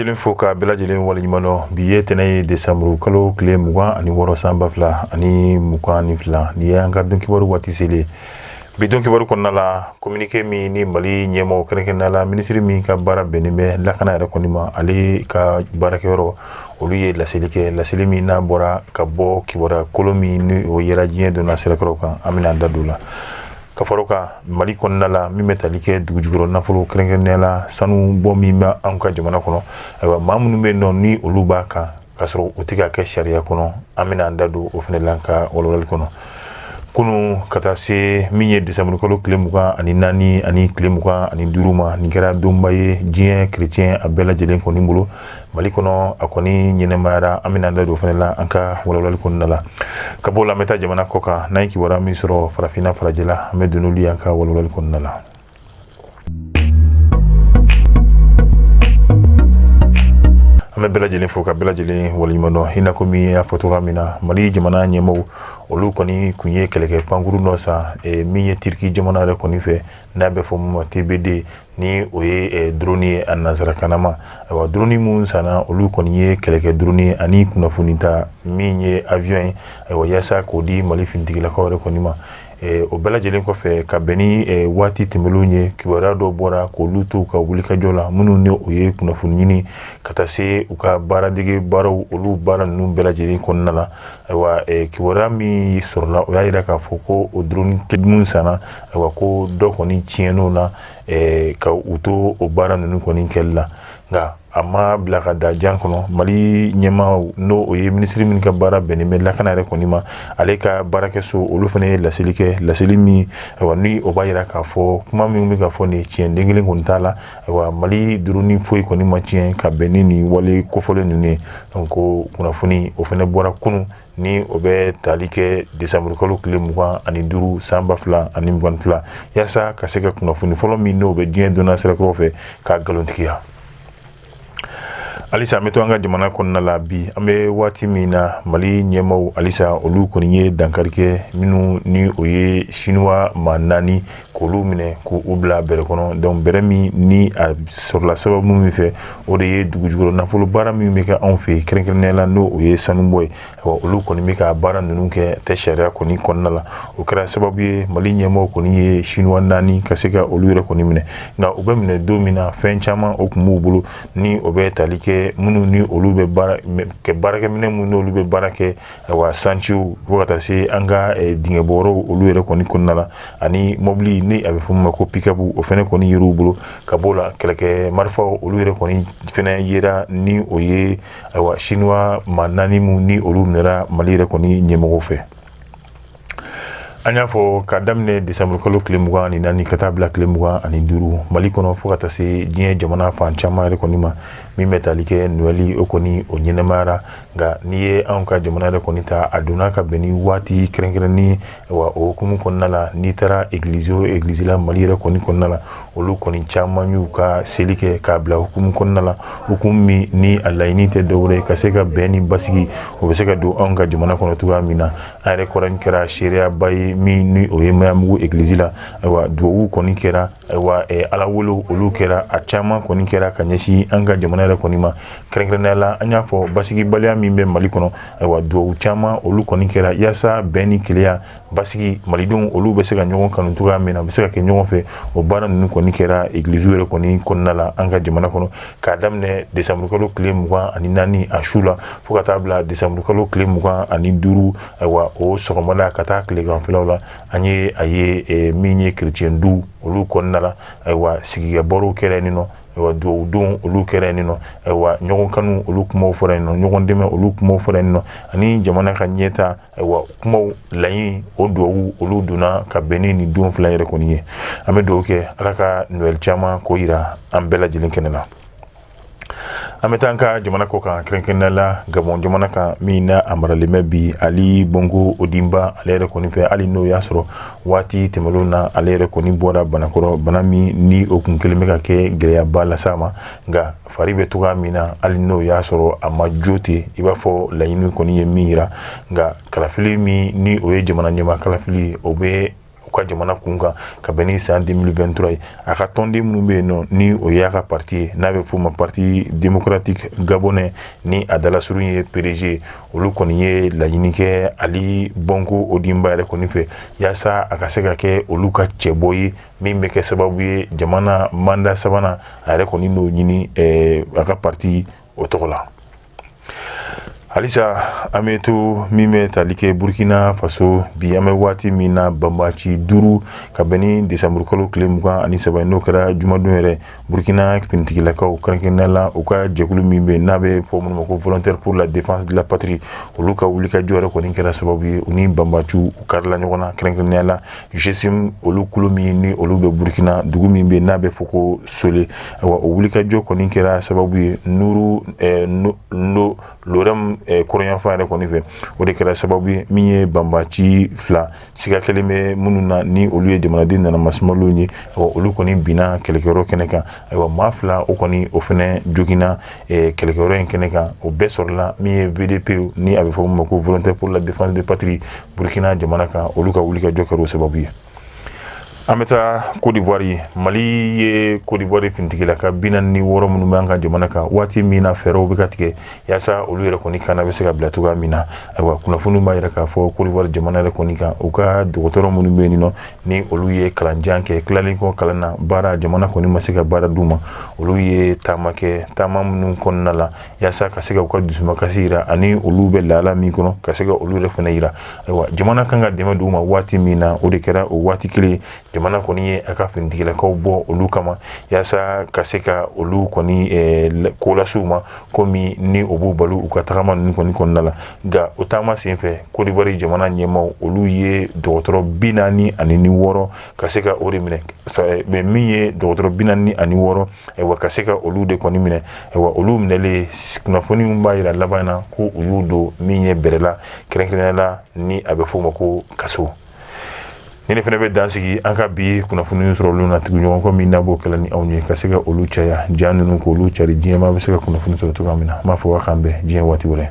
lajɛlen fo ka bɛɛ lajɛlen waleɲuman dɔn. Bi ye tɛnɛ ye, desanburu kalo tile 26, san 2022. Nin ye an ka don kibaru waati selen. Bi don kibaru kɔnɔna la, communiqué min ni Mali ɲɛmɔgɔ, kɛrɛnkɛrɛnnenya la minisiri min ka baara bɛnnen bɛ lakana yɛrɛ kɔni ma, ale ka baarakɛyɔrɔ, olu ye laseli kɛ. Laseli min n'a bɔra ka bɔ kibaruya kolon min ni o yera diɲɛ donna sirakɔrɔ kan, an bɛna an da don o la. Ka fara o kan, Mali kɔnɔna la, min bɛ tali kɛ dugujukɔrɔ nafolo, kɛrɛnkɛrɛnnenya la sanu bɔ min bɛ anw ka jamana kɔnɔ, ayiwa, maa minnu bɛ yen nɔ ni olu b'a kan k'a sɔrɔ u tɛ ka kɛ sariya kɔnɔ, an bɛna an da don o fana la ka walawalali kɔnɔ. Kunun ka taa se min ye desanburukalo tile 24 ani tile 25 ma, nin kɛra donba ye diɲɛ kerecɛn a bɛɛ lajɛlen kɔni bolo. Mali kɔnɔ, a kɔni ɲɛnɛmayara. An bɛna an da don o fana la an ka walawalali kɔnɔna la. Ka bɔ o la, an bɛ taa jamana kɔ kan. N'an ye kibaruya min sɔrɔ farafinna, farajɛla, an bɛ don n'olu ye an ka walawalali kɔnɔna la. An bɛ bɛɛ lajɛlen fo ka bɛɛ lajɛlen waleɲuman dɔn. I n'a komi y'a fɔ cogoya min na, Mali jamana ɲɛmɔgɔw, olu kɔni kun ye kɛlɛkɛ pankurun dɔ san min ye Tiriki jamana yɛrɛ kɔni fɛ, n'a bɛ fɔ min ma TBD, ni o ye drone ye a nansarakanama. Ayiwa, drone minnu sanna, olu kɔni ye kɛlɛkɛ drone ye ani kunnafoni ta min ye avion ye, ayiwa, yaasa k'o di Mali finitigilakaw yɛrɛ kɔni ma. O bɛɛ lajɛlen kɔfɛ, ka bɛn ni waati tɛmɛnlenw ye, kibaruya dɔw bɔra k'olu to u ka wulikajɔ la, minnu ni o ye kunnafoni ɲini ka taa se u ka baaradege baaraw, olu baara ninnu bɛɛ lajɛlen kɔnɔna la. Ayiwa, kibaruya min sɔrɔla, o y'a yira k'a fɔ ko o drone minnu sanna, ayiwa, ko dɔ kɔni tiɲɛn'o la ka u to o baara ninnu kɔni kɛli la. Nka a ma bila ka da jan kɔnɔ. Mali ɲɛmaaw, n'o o ye minisiri min ka baara bɛnnen bɛ lakana yɛrɛ kɔni ma, ale ka baarakɛso, olu fana ye laseli kɛ. Laseli min, ayiwa, ni o b'a yira k'a fɔ kuma min bɛ ka fɔ nin tiɲɛ den kelen kɔni t'a la. Ayiwa, Mali drone foyi kɔni ma tiɲɛ ka bɛn ni nin wale kofɔlen ninnu ye. Donc kunnafoni o fana bɔra kunun, ni o bɛ tali kɛ desanburukalo tile 25, san 2022, yaasa ka se ka kunnafoni fɔlɔ min n'o bɛ diɲɛ donna sirakɔrɔ fɛ k'a nkalontigiya. Halisa an bɛ to an ka jamana kɔnɔna la. Bi an bɛ waati min na, Mali ɲɛmaaw, halisa olu kɔni ye dankari kɛ minnu ni o ye Sinuwa maa naani, k'olu minɛ k'u bila bɛrɛ kɔnɔ. Donc bɛrɛ min ni a sɔrɔla sababu min fɛ, o de ye dugujukɔrɔ nafolo baara min bɛ kɛ anw fɛ yen, kɛrɛnkɛrɛnnenya la n'o o ye sanubɔ ye. Ayiwa, olu kɔni bɛ ka baara ninnu kɛ tɛ sariya kɔni kɔnɔna la. O kɛra sababu ye Mali ɲɛmaaw kɔni ye Sinuwa naani ka se ka olu yɛrɛ kɔni minɛ. Nka u bɛ minɛ don min na, fɛn caman o tun b'u bolo, ni o bɛ tali kɛ minnu ni olu bɛ baara kɛ, baarakɛminɛ minnu n'olu bɛ baara kɛ, ayiwa, sanciw, fo ka taa se an ka dingɛbɔyɔrɔw olu yɛrɛ kɔni kɔnɔna la, ani mɔbili ni a bɛ fɔ min ma ko pick-up, o fɛnɛ kɔni yer'u bolo. Ka b'o la, kɛlɛkɛ marifaw, olu yɛrɛ kɔni fɛnɛ yera, ni o ye, ayiwa, Sinuwa maa naani min ni olu minɛra Mali yɛrɛ kɔni ɲɛmɔgɔw fɛ. An y'a fɔ, ka daminɛ desanburukalo tile 24 ka taa bila tile 25, Mali kɔnɔ fo ka taa se diɲɛ jamana fan caman yɛrɛ kɔni ma, min bɛ tali kɛ Noɛli, o kɔni o ɲɛnɛmayara. Nka n'i ye anw ka jamana yɛrɛ kɔni ta, a donna ka bɛn ni waati kɛrɛnkɛrɛnni wa o hukumu kɔnɔna la. N'i taara egilizi o egilizi la Mali yɛrɛ kɔni kɔnɔna la, olu kɔni caman y'u ka seli kɛ k'a bila hukumu kɔnɔna la, hukumu min ni a laɲini tɛ dɔwɛrɛ ye ka se ka bɛn ni basigi o bɛ se ka don anw ka jamana kɔnɔ cogoya min na. An yɛrɛ kɔrɔ kɛra seereyaba ye min ni o ye Mayamugu egilizi la. Ayiwa, duwawu kɔni kɛra, ayiwa, ala wolo olu kɛra, a caman kɔni kɛra ka ɲɛsin an ka jamana yɛrɛ kɔni ma. Kɛrɛnkɛrɛnnenya la, an y'a fɔ, basigibaliya min bɛ Mali kɔnɔ, ayiwa, duwawu caman olu kɔni kɛra yaasa bɛn ni kelenya, basigi, malidenw olu bɛ se ka ɲɔgɔn kanu cogoya min na, u bɛ se ka kɛ ɲɔgɔn fɛ. O baara ninnu kɔni kɛra egiliziw yɛrɛ kɔni kɔnɔna la an ka jamana kɔnɔ, k'a daminɛ desanburukalo tile 24 a su la fo ka taa bila desanburukalo tile 25, ayiwa, o sɔgɔmada ka taa tileganfɛlaw la. An ye a ye min ye kerecɛn du olu kɔnɔna la, ayiwa, sigikɛbarow kɛra yen nɔ, ayiwa, duwawu don olu kɛra yen nɔ, ayiwa, ɲɔgɔn kanu olu kumaw fɔra yen nɔ, ɲɔgɔn dɛmɛ olu kumaw fɔra yen nɔ, ani jamana ka ɲɛta, ayiwa, kumaw laɲini, o duwawu olu donna ka bɛn ni nin don fila yɛrɛ kɔni ye. An bɛ duwawu kɛ Ala ka Noël caman k'o yira an bɛɛ lajɛlen kɛnɛ na. An bɛ taa an ka jamana kɔ kan, kɛrɛnkɛrɛnnenya la Gabɔn jamana kan, min na a maralen bɛ bi Ali Bongo Ondimba ale yɛrɛ kɔni fɛ. Hali n'o y'a sɔrɔ waati tɛmɛnlenw na, ale yɛrɛ kɔni bɔra banakɔrɔ, bana min ni o kun kelen bɛ ka kɛ gɛlɛyaba las'a ma, nka fari bɛ cogoya min na, hali n'o y'a sɔrɔ a ma jo ten i b'a fɔ laɲini kɔni ye min yira, nka kalafili min ni o ye jamana ɲɛmaa kalafili, o bɛ u ka jamana kun kan ka bɛn ni san 2023 ye. A ka tɔnden minnu bɛ yen nɔ, ni o y'a ka parti ye, n'a bɛ f'o ma Parti démocratique gabonais, ni a dalasurun ye PDG, olu kɔni ye laɲini kɛ Ali Bongo Ondimba yɛrɛ kɔni fɛ, yaasa a ka se ka kɛ olu ka cɛbɔ ye, min bɛ kɛ sababu ye jamana mandat sabanan, a yɛrɛ kɔni n'o ɲini a ka parti o tɔgɔ la. Halisa an bɛ to min bɛ tali kɛ Burkina Faso. Bi, an bɛ waati min na, banbaci 5, ka bɛn ni desanburukalo tile 23 ye, n'o kɛra jumadon yɛrɛ, Burkina finitigilakaw, kɛrɛnkɛrɛnnenya la u ka jɛkulu min bɛ yen n'a bɛ fɔ minnu ma ko Volontaire pour la défense de la patrie, olu ka wulikajɔ yɛrɛ kɔni kɛra sababu ye u ni banbaciw u karila ɲɔgɔn na, kɛrɛnkɛrɛnnenya la GSIM, olu kulu min ni olu bɛ Burkina, dugu min bɛ yen n'a bɛ fɔ ko Sole. Ayiwa, o wulikajɔ kɔni kɛra sababu ye Nuru no Lorem kɔrɔnyanfan yɛrɛ kɔni fɛ. O de kɛra sababu ye min ye banbaci fila, siga kelen bɛ minnu na ni olu ye jamanaden nanamasumaliw ye, olu kɔni binna kɛlɛkɛyɔrɔ kɛnɛ kan. Ayiwa, maa fila, o kɔni o fɛnɛ joginna kɛlɛkɛyɔrɔ in kɛnɛ kan. O bɛɛ sɔrɔla min ye VDP, ni a bɛ fɔ min ma ko Volontaire pour la défense de patrie, Burkina jamana kan, olu ka wulikajɔ kɛra o sababu ye. An bɛ taa Côte d'Ivoire. Mali ye Côte d'Ivoire finitigilaka 46 minnu bɛ an ka jamana kan, waati min na fɛɛrɛw bɛ ka tigɛ yaasa olu yɛrɛ kɔni kana bɛ se ka bila cogoya min na. Ayiwa, kunnafoniw b'a yira k'a fɔ Côte d'Ivoire jamana yɛrɛ kɔni kan, u ka dɔgɔtɔrɔ minnu bɛ yen nɔ, ni olu ye kalanjan kɛ, tilalen kɔ kalan na, baara jamana kɔni ma se ka baara d'u ma, olu ye taama kɛ, taama minnu kɔnɔna la yaasa ka se ka u ka dusumakasi yira ani olu bɛ lahala min kɔnɔ, ka se ka olu yɛrɛ fana yira. Ayiwa, jamana kan ka dɛmɛ d'u ma waati min na, o de kɛra o waati kelen, jamana kɔni ye a ka finitigilakaw bɔ olu kama, yaasa ka se ka olu kɔni ko lase u ma, komi ni o b'u balo u ka tagama ninnu kɔni kɔnɔna la. Nka o taama senfɛ, Côte d'Ivoire jamana ɲɛmaaw, olu ye dɔgɔtɔrɔ 46 ka se ka o de minɛ. Mais min ye dɔgɔtɔrɔ 46, ayiwa, ka se ka olu de kɔni minɛ. Ayiwa, olu minɛlen, kunnafoni b'a yira laban na ko u y'u don min ye bɛrɛ la, kɛrɛnkɛrɛnnenya la ni a bɛ f'o ma ko kaso. Ni ne fana bɛ dan sigi an ka bi kunnafoni sɔrɔ na tugu ɲɔgɔn kɔ min n'a b'o kɛlɛ ni anw ye, ka se ka olu caya, ja ninnu k'olu cari, diɲɛmaa bɛ se ka kunnafoni sɔrɔ cogoya min na. N b'a fɔ k'an bɛn diɲɛ waati wɛrɛ.